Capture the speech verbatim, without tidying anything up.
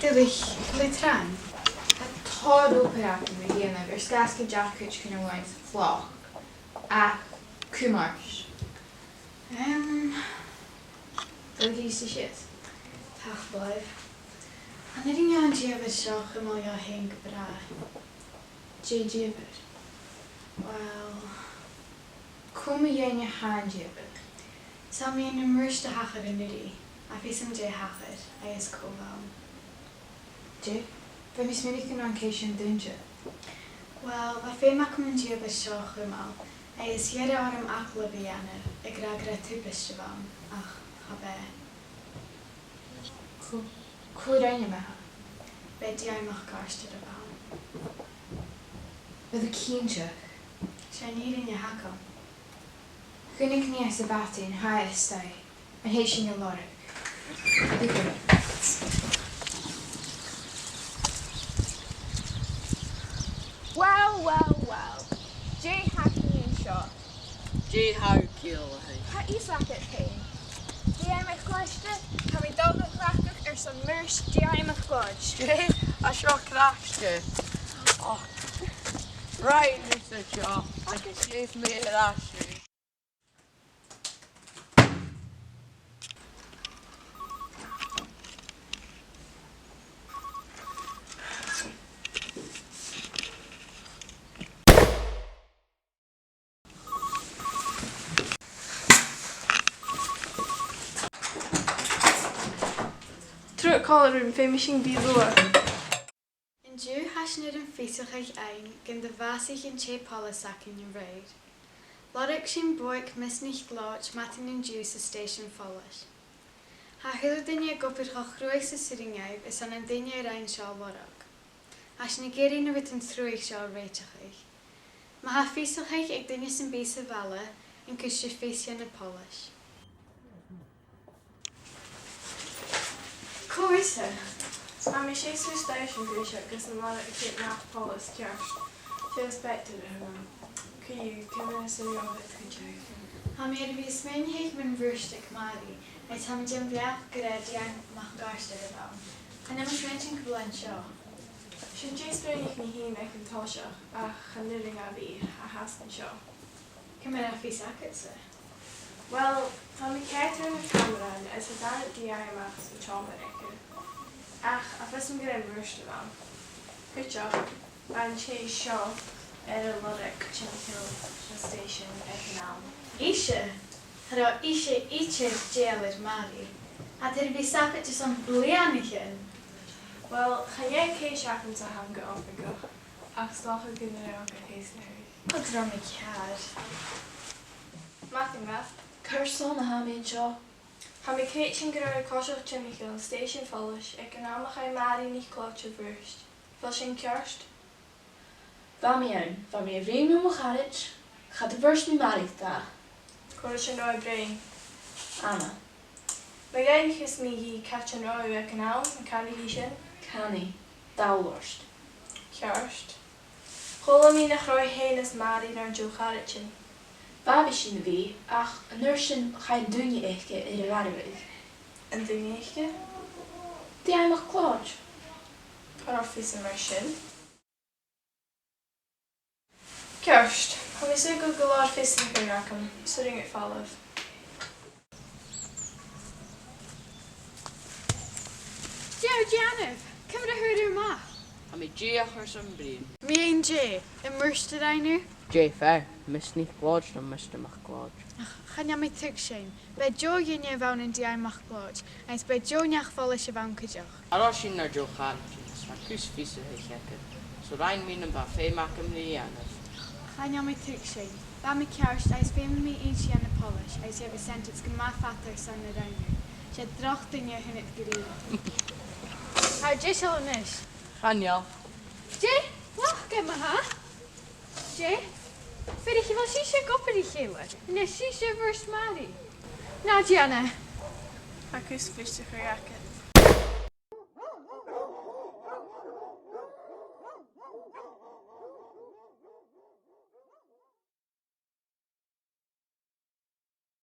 Uill, a ghràidh, tha tòrr obair againn ri dhèanamh air sgàth 's gun deach cuideigin a-mach às a' chloich. Ach, cumaibh. Em, dòigh sìos. Tapadh leibh. An urrainn dhomh an dìomhair seo a chumail dhomh fhèin gu bràth? Dè an dìomhair? Uill, cò mu dheidhinn a tha an dìomhair? Tha mi nam murt a thachair an-uiridh, ach feumaidh mi dè thachair, agus cò bh' ann. Dè? Bha mi a' smaoineachadh gun robh an ceist sin dùinte. Uill, bha feum agam an dìomhair seo a chumail, agus dh'iarradh orm agallamh a dhèanamh, ag ràdh gun robh tubaist a bh' ann, ach cha b' e. Cò, cò rinn am beatha? B' e D I MacArtair a bh' ann. Bha thu cinnteach? 'S e an fhìrinn a th' agam. Chunnaic mi e sa mhadainn, tha e a-staigh. An tèid sinn a lorg? Wow, wow, wow. Dè th' againn an seo? Dè tha thu a' ciallachadh? Tha fhios agad fhèin. D I MacLeòid, tha mi a' dol a chleachdadh airson murt D I MacLeòid. Dè? Tha seo craicte. Och. Right, nise seo, agus leig mi air ais thu. Trobhad còmhla rium, feumaidh sinn a bhith luath. An-diugh tha sinn air am fiosrachadh fhaighinn gun do bhàsaich an tè poilis againn a-raoir. Lorg sinn bodhaig Miss NicLeòid madainn an-diugh san stèisean phoilis. Tha a h-uile duine ag obair cho cruaidh 's as urrainn dhaibh airson an duine a rinn seo a lorg. Tha sinn ag iarraidh na rudan truaigh seo a réiteachadh. Ma tha fiosrachadh aig duine sam bith sa bhaile, an cuir sibh fios dha na poilis. Cò thusa? Tha mi a' seasamh san stèisean a-nis agus an lorg mi neach poilis ceart. 'S e inspector a th' annam. Co-dhiù, ciamar a tha sibh a' dol? Tha mi air a bhith a' smaoineachadh mun mhurt aig Màiri, agus tha mi den bheachd gur e D I MacArtair a bh' ann. Chan eil mi a' smaointinn gu bheil e an seo. Sin dè smaoinich mi fhìn aig an toiseach, ach chan urrainn a bhith, tha e fhathast an seo. Ciamar a tha fios agadsa? Uill, tha mi a' coimhead air na camarathan is tha dàrna D I a-mach às an t-seòmar aige. Ach tha fios agam gur e murt a bh' ann. Cuideachd, bha an tè seo air a lorg timcheall na stèisean aig an àm. Ise? Cha robh ise idir dèidheil air Màiri. Tha i air a bhith seachad airson bliadhnaichean. Uill, chan e ceist agamsa a th' ann gu oifigeach, ach 's dòcha gun robh e ag iarraidh fios. Chan eil mi ceàrr. Madainn mhath. Carson a tha mi an seo? Tha mi a' creidsinn gun robh thu a' coiseachd timcheall an stèisean phoilis aig an àm a chaidh Màiri NicLeòid a mhurt. A bheil sin ceart? Bha mi ann, bha mi a' bruidhinn ri mo charaid, cha do mhurt mi Màiri idir. Cò ris an robh thu a' bruidhinn? Anna. Ma dh'fhaighnich mi dhi càit an robh thu aig an àm, an canadh i sin? Canaidh. Dall ort. Ceart. Chuala mi nach robh thu fhèin is Màiri nar deagh charaidean. Bha, bha sinn a' bhith, ach an uair sin chaidh an duine aice air a mharbhadh. An duine aice? D I MacLeòid. Cha robh fios agam air sin. Ceart, tha mi a' smaoineachadh gu bheil fios agam, 's urrainn dhut falbh. Dè tha thu a' dèanamh? Ciamar a fhuair thu a-mach? Tha mi dìreach airson bruidhinn. Mu dheidhinn dè? Am murt a rinn thu? Dè fear? Miss NicLeòid no Mister MacLeòid? Ach, chan eil mi a' tuigsinn. B' e deagh dhuine a bh' ann an D I MacLeòid, agus b' e deagh neach-phoilis a bh' ann cuideachd. Cha robh sinn nar deagh charaidean, is bha cus fiosrachaidh aige, so rinn mi na bha feum agam ri dhèanamh. Chan eil mi a' tuigsinn. Bha mi ceart, agus feumaidh mi innse dha na poilis, agus gheibh thu sentence gu math fada airson na rinn thu. 'S e droch dhuine a th' annad gu dearbh. Tha thu deiseil a-nis? Chan eil. Dè? Lach gu math. Dè? Feuch a bheil sibhse ag obair ri chèile. An e sibhse a mhurt Màiri? Na dèan e. Tha cus fiosrachaidh agad.